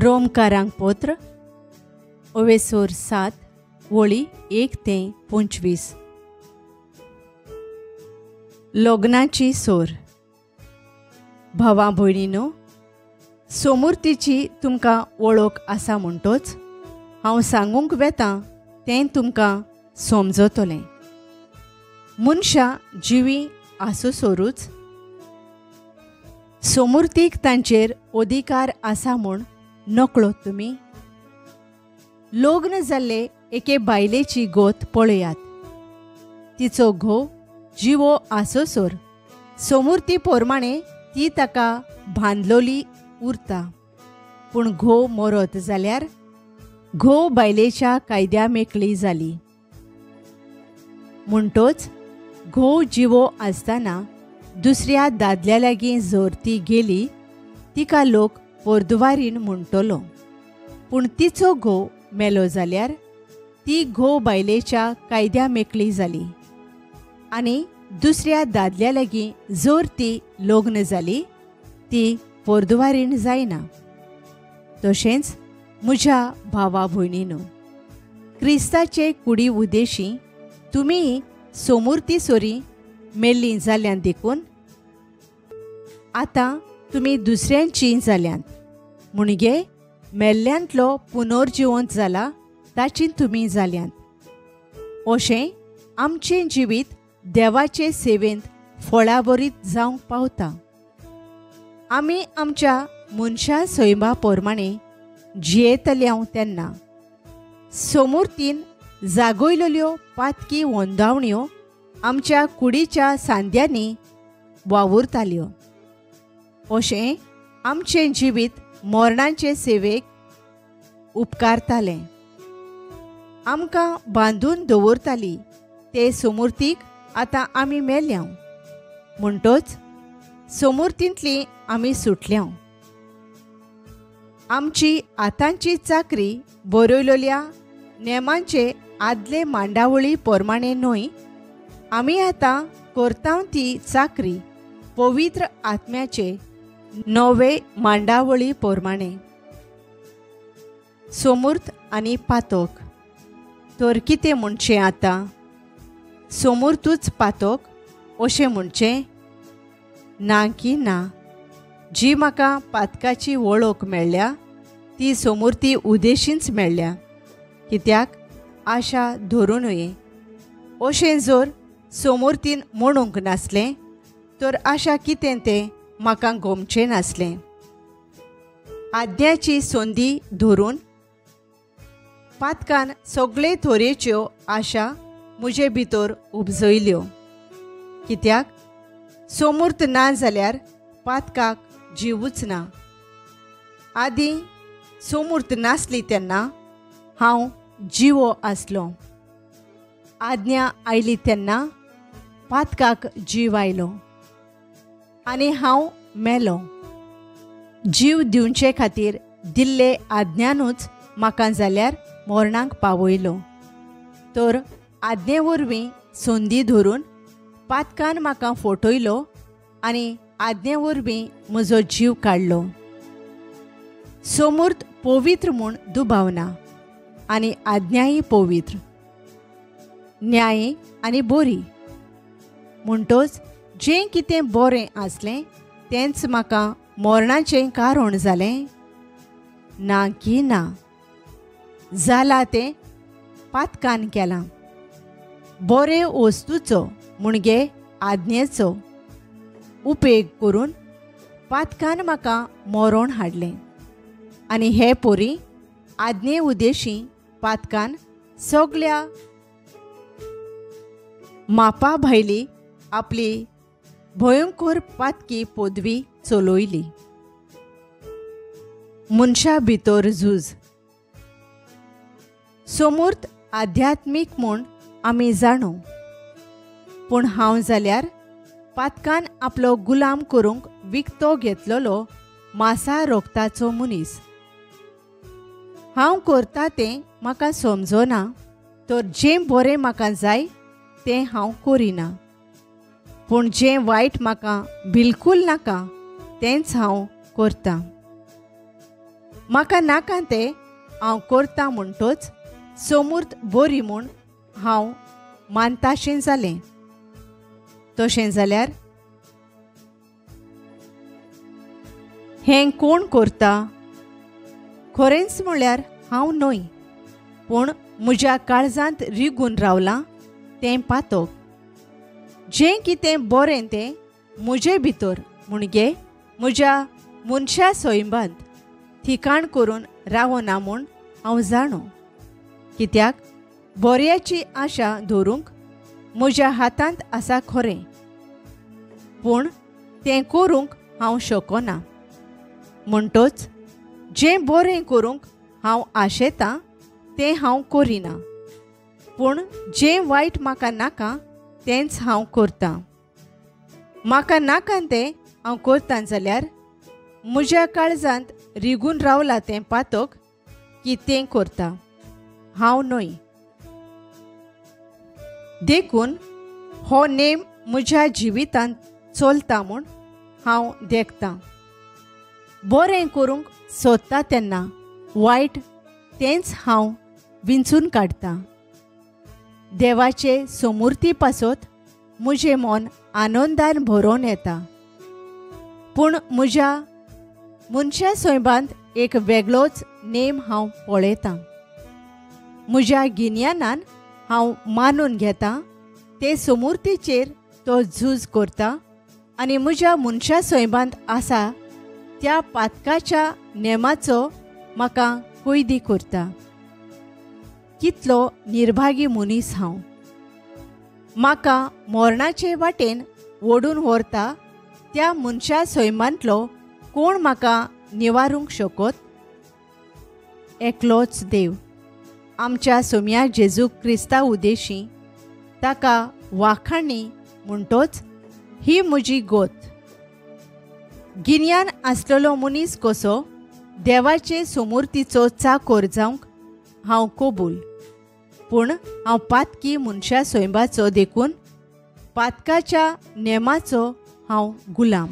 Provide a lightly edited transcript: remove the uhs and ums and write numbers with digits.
रोमकारांक पत्र ओवेसोर 7 वळी 1 ते 25. लग्नाची सोर. भावा भयणीनो, सोमुर्तीची तुमकां वळख आसा म्हणटोच हांव सांगूंक वेता तें तुमकां समजतलें. मनशां जिवी आसोसोरूच सोमुर्तीक तांचेर अधिकार आसा म्हूण नकळो तुमी. लग्न जाल्ले एके बायलेची गोत पळयात. तिचो घोव जिवो आसोसोर सोमुर्ती पोरमाणे ती ताका बांदलोली उरता. पूण घोव मरत जाल्यार घोव बायलेच्या कायद्या मेकळी जाली. म्हणटोच घोव जिवो आसतना दुसऱ्या दादल्या लागीं जर ती गेली तिका लोक पोरदुवारीन म्हणटलो. पूण तिचो घोव मेलो जाल्यार ती घोव बायलेच्या कायद्या मेकळी जाली आनी दुसऱ्या दादल्या लागीं जर ती लग्न जाली ती पोरदुवारीन जायना. तशेंच म्हज्या भावा भयणीनो, क्रिस्ताचे कुडी उदेशी तुमी सोमुर्ती सोरी मेल्लीं जाल्यान देखून आतां तुमी दुसऱ्यांची जाल्यांत. म्हणगे मेल्ल्यांतलो पुनर्जिवंत जाला ताची तुमी जाल्यांत. अशें आमचें जिवीत देवाचे सेवेंत फळावरीत जावंक पावता. आमी आमच्या मनशा सैमा प्रमाणे जियेतल्यांव तेन्ना सोमुर्तीन जागयलेल्यो पातकी वंदावण्यो आमच्या कुडीच्या सांद्यांनी वावुरताल्यो. अशें आमचें जिवीत मरणाचे सेवेक उपकारतालें. आमकां बांदून दवरताली ते सोमुर्तीक आतां आमी मेल्यांव. म्हणटोच सोमुर्तींतली आमी सुटल्यांव. आमची आतांची चाकरी बरयलेल्या नेमांचे आदले मांडावळी प्रमाणे न्हय, आमी आतां करतांव ती चाकरी पवित्र आत्म्याचे नवे मांडावळी प्रमाणे. सोमूर्त आनी पातोक. तर कितें म्हणचें आतां? सोमुर्तूच पातोक अशें म्हणचें? ना की ना. जी म्हाका पातकाची वळख मेळ्ळ्या ती सोमुर्ती उदेशींच मेळ्ळ्या. कित्याक आशा धरूं न्हय. अशें जर सोमुर्तीन म्हणूंक नासलें तर आशा कितें तें म्हाका गोमचें नासलें. आद्याची संदी धरून पातकान सगळे तरेच्यो आशा म्हजे भितर उपजयल्यो. कित्याक सोमूर्त ना जाल्यार पातकाक जिवूच ना. आदीं सोमूर्त नासली तेन्ना हांव जिवो आसलो. आज्ञा आयली तेन्ना पातकाक जीव आयलो आनी हांव मेलो. जीव दिवचे खातीर दिल्ले आज्ञानूच म्हाका जाल्यार मरणाक पावयलो. तर आज्ञे वरवीं संदी धरून पातकान म्हाका फटयलो आनी आज्ञे वरवीं म्हजो जीव काडलो. सोमूर्त पवित्र म्हूण दुबावना आनी आज्ञाय पवित्र, न्यायी आनी बरी. म्हणटोच जें कितें बरें आसलें तेंच म्हाका मरणाचें कारण जालें? ना की ना. जाला तें पातकान केलां. बरे वस्तूचो म्हणगे आज्ञेचो उपेग करून पातकान म्हाका मरण हाडलें आनी हे पोरी आज्ञे उदेशी पातकान सगल्या मापा भायली आपली भयंकर पातकी पदवी चलयली. मनशा भितर झूज. सोमूर्त आध्यात्मीक म्हूण आमी जाणू, पूण हांव जाल्यार पातकान आपलो गुलाम करूंक विकतो घेतलेलो मासा रोगताचो मनीस. हांव करता तें म्हाका समजना, तर जें बरें म्हाका जाय तें हांव करिना, पूण जें वायट म्हाका बिलकूल नाका तेंच हांव करतां. म्हाका नाका तें हांव करता म्हणटोच सोमूर्त बरी म्हूण हांव मानताशें जालें. तशें जाल्यार हें कोण करता? खरेंच म्हळ्यार हांव न्हय, पूण म्हज्या काळजांत रिगून रावलां तें पातक. जें कितें बरें तें म्हजे भितर म्हणजे म्हज्या मनशा सैमांत ठिकाण करून रावना म्हूण हांव जाणो. कित्याक बऱ्याची आशा धरूंक म्हज्या हातांत आसा खरें, पूण तें करूंक हांव शकना. म्हणटोच जें बरें करूंक हांव आशेतां तें हांव करिना, पूण जें वायट म्हाका नाका तेंच हांव करतां. म्हाका नाका तें हांव करतां जाल्यार म्हज्या काळजांत रिगून रावलां तें पातक की तें करता, हांव न्हय. देखून हो नेम म्हज्या जिवितांत चलता म्हूण हांव देखतां. बरें करूंक सोदता तेन्ना वायट तेंच हांव विंचून काडटां. देवाचे सोमुर्ती पासत म्हजें मन आनंदान भरोन येता, पूण म्हज्या मनशा सैमांत एक वेगळोच नेम हांव पळयतां. म्हज्या गिन्यानान हांव मानून घेतां ते सोमुर्तीचेर तो झूज करता आनी म्हज्या मनशा सैमांत आसा त्या पातकाच्या नेमाचो म्हाका कैदी करता. कितलो निर्भागी मनीस हांव! म्हाका मरणाचे वाटेन ओडून व्हरता त्या मनशा सैमांतलो कोण म्हाका निवारूंक शकत? एकलोच देव, आमच्या सोम्या जेजू क्रिस्ता उदेशी ताका वाखाणी म्हणटोच ही म्हजी गोत. गिन्यान आसलेलो मनीस कसो देवाचे सोमुर्तीचो चाकोर जावंक हांव कबूल, पूण हांव पातकी मनशा सैमाचो, देखून पातकाच्या नेमाचो हांव गुलाम.